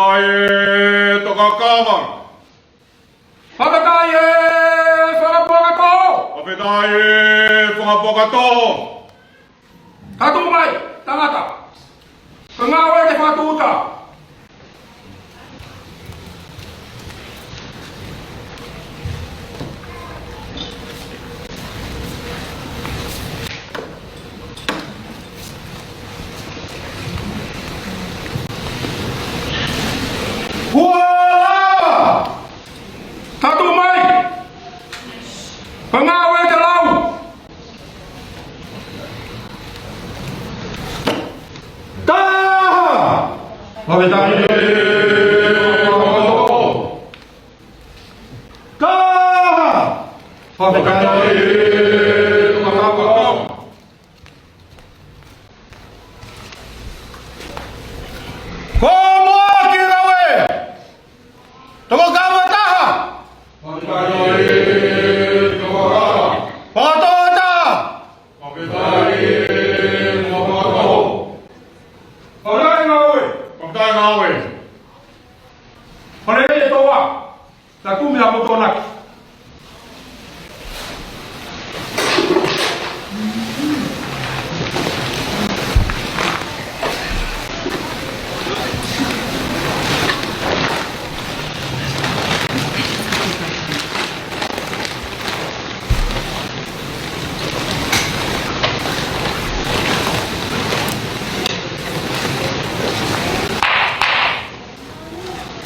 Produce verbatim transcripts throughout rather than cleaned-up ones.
Ai, tokakava. Fakafetaʻi e fakapuakatō. Fakafetaʻi e fakapuakatō. Ka tuʻu mai, tangata. Ka ngāue ke fakatūʻuta. Ua lava. Ka tuʻu mai. Ka ngāue ke lau. Taha. Fakafetaʻi. Taha. Fakafetaʻi. Ko Moaki Rave. Tokakava taha. Fakatō taha. Fakafetaʻi ngāue. Fakafetaʻi ngāue. Fale e toa. Takumi a Motonaki.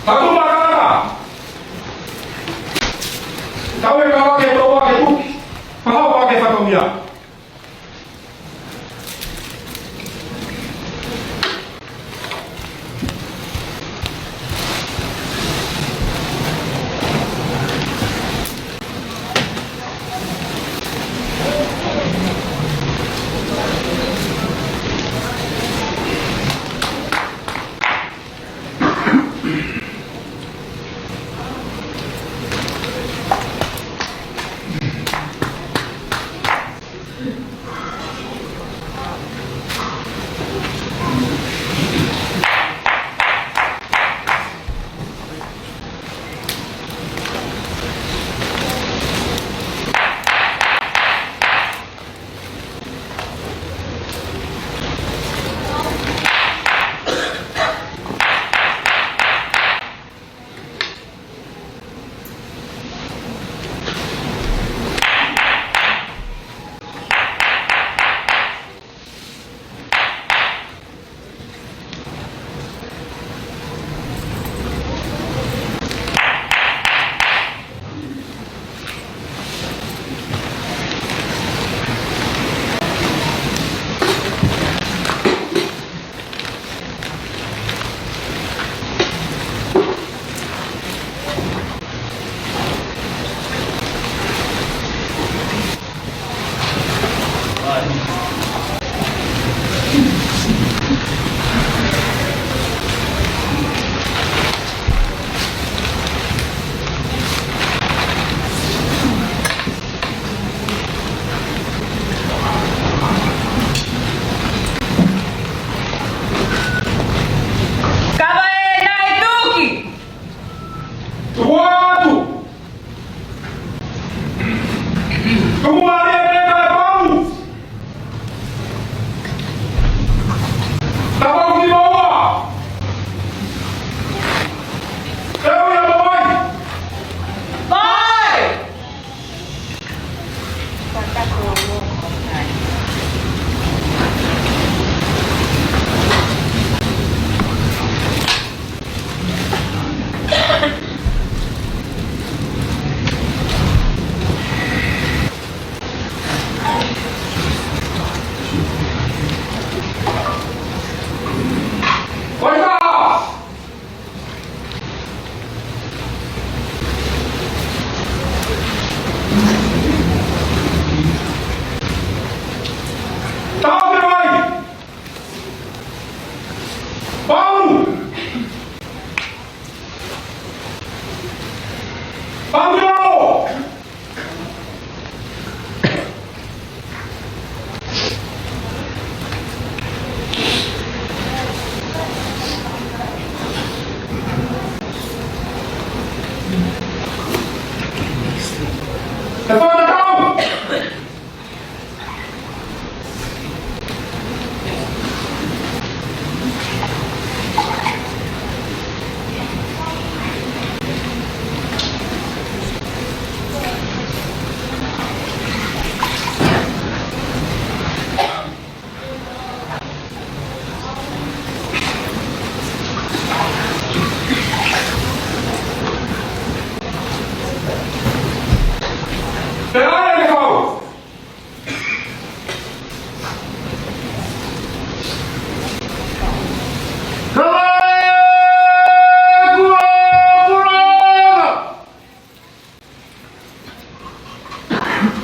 Tatu makaka. Tau e kawa ke tō ake tuki. Paha ake fatongia.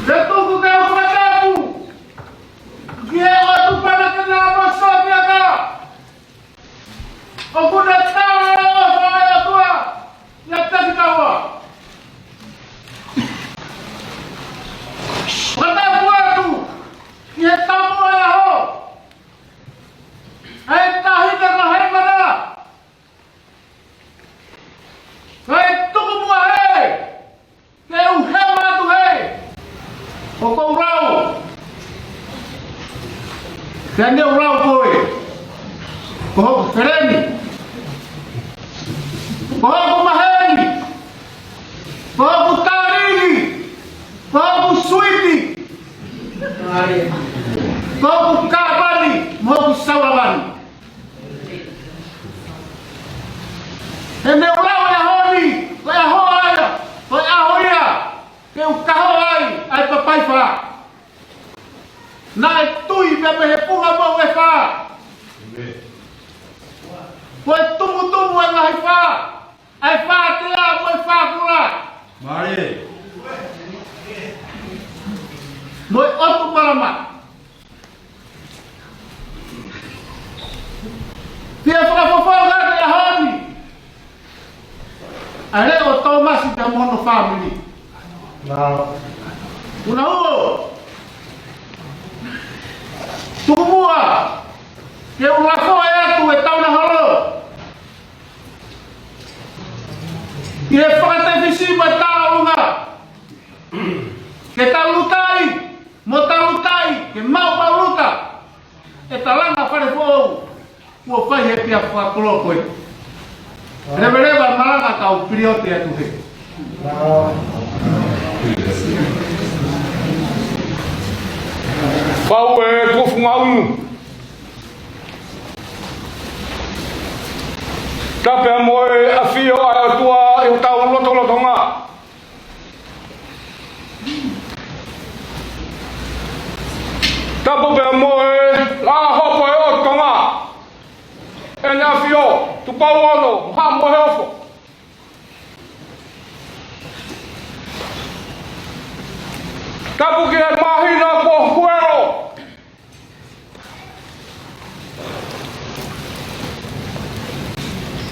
Te u tuku ke u fakatapu ki he ʻotu Palekina mo Sotiaka. ʻOku ne tala e ʻofa ʻa e ʻOtua ʻiate kitaua. Fakatapu atu ki he taumuʻa ʻo e ʻaho, ʻa e Taʻahine ko Heimana. Kae tuku muʻa hē, ke u hema atu hē. ʻOku ou lau. Pea ne u lau koe. Ko hoku feleni. Ko hoku maheni. Ko hoku tālili. Ko hoku suiti. Ko hoku kāpani. Mo hoku salavani. He ne u lau e ʻaho ni, ko e ʻaho ia, ko e ʻaho ia, ke u kaho ai ʻa e papai fā. Naʻe tui pē mei he funga mohu ʻe fā. Ko e tumutumu ʻo e ngaahi fā, ʻa e fā tea mo e fā kula. Mālie. Mo e ʻotu malama. Pea fakafofonga ʻi he ʻaho ni ʻa e leʻo ʻo Tōmasi pea mo hono fāmili. Puna huo. Tuku muʻa ke u lafoʻi atu e taunaholo ʻi he fakatefisi mo e tauʻolunga. Ke tau lutaʻi, mo tau lutaʻi, ke maʻu pau luta e talanga fale foʻou kuo fai he pia fakakolo ko ē. Leveleva malanga, kau piliote atu hē. Pau e tufunga unu. Tapu mo e ʻafio ʻa e ʻOtua ʻi hotau lotolotonga. Tapu pea mo e Laʻahopo ʻo Tonga, ʻEne ʻAfio, Tupou Ono, Haʻa Moheofo. Tapu ki he māhina kuo huelo.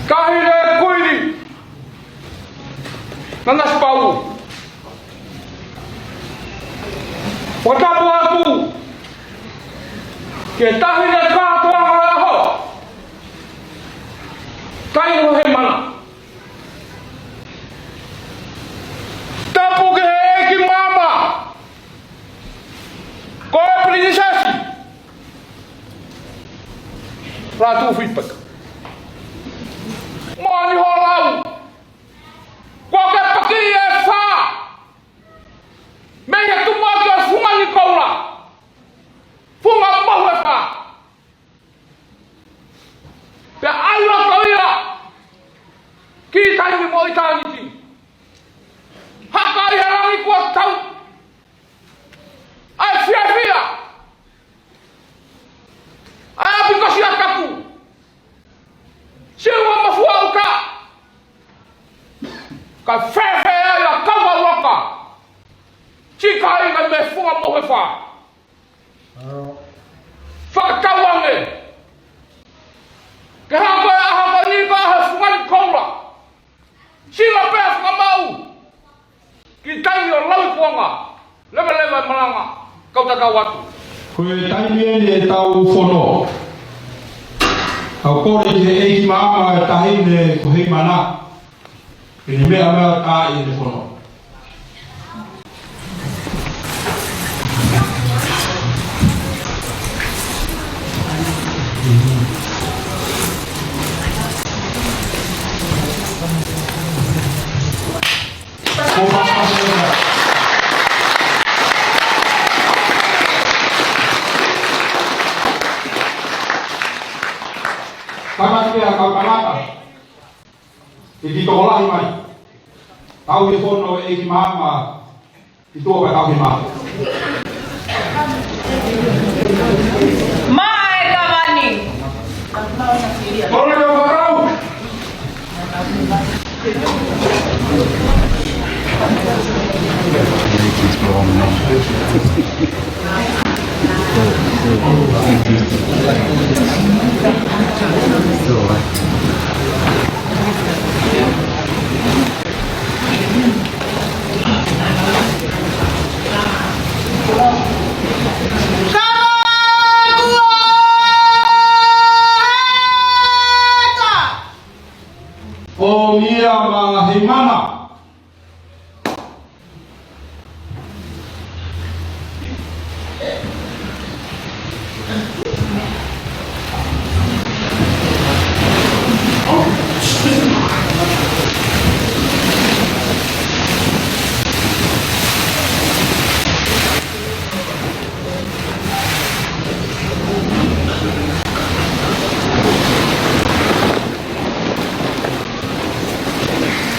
Taʻahine Kuini Nanasipauʻu. Fakatapu atu ki he Taʻahine Kātoanga ʻo e ʻAho, Taʻahine Heimana. Tapu ki he ʻEiki Maama, ko e Pilinisesi Lātūfuipeka. Moʻoni hoʻo lau. Kuo ke paki e fā mei he tumuʻaki ʻo e fungani koula, funga mohu ʻe fā. Pea ʻai loto ia ki taimi mo ʻitāniti. Haka ʻi he langi kuo tau ʻa e fiefia, ʻa e ʻapi ko Siakapu, Siua mo Fuaʻuka. Ka fēfē ai ʻa Kauaʻuaka, Sikainga mei he funga mohu ʻe fā? Fakatauange ke hoko e ʻaho ko eni ko e ʻaho e fungani koula. Sila pē ʻa e fakamaau ki taimi ʻo lauikuonga. Leveleva e malanga, kau tatau atu. Ko e taimi eni ʻetau fono. Kau kole ki he ʻEiki Maama ʻo e Taʻahine ko Heimana, ke ne meʻa mai ʻo taaʻi ʻene fono. Tangata pea kau tangata, ke kiʻi tokolahi mai. Tau ʻi he fono ʻEiki Maama, ʻi tuʻa pea tau ʻi he maama. Mai kavani. Tole tau fakau. ʻOmai ia maʻa Heimana.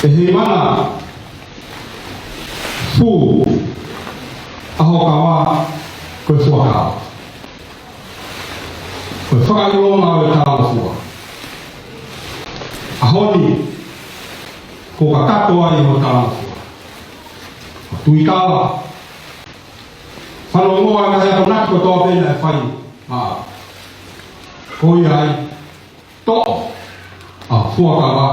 ʻE Heimana, fū ʻa ho kava ko e fuakava. Ko e fakaʻilonga ʻo e talangofua. ʻAho ni, kuo kakato ai ho talangofua. Ko e tuitala, fanongoa e ngaahi akonaki kotoa pē naʻe fai maʻau. Ko ia ai, toʻo ʻa e fuakava,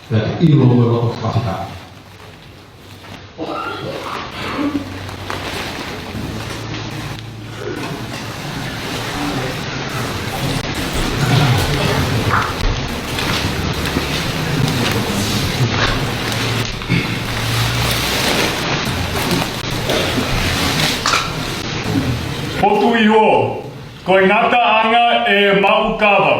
pea ke ʻilo mo e loto fakafetaʻi. Potu iho, ko e ngataʻanga ʻe maʻu kava.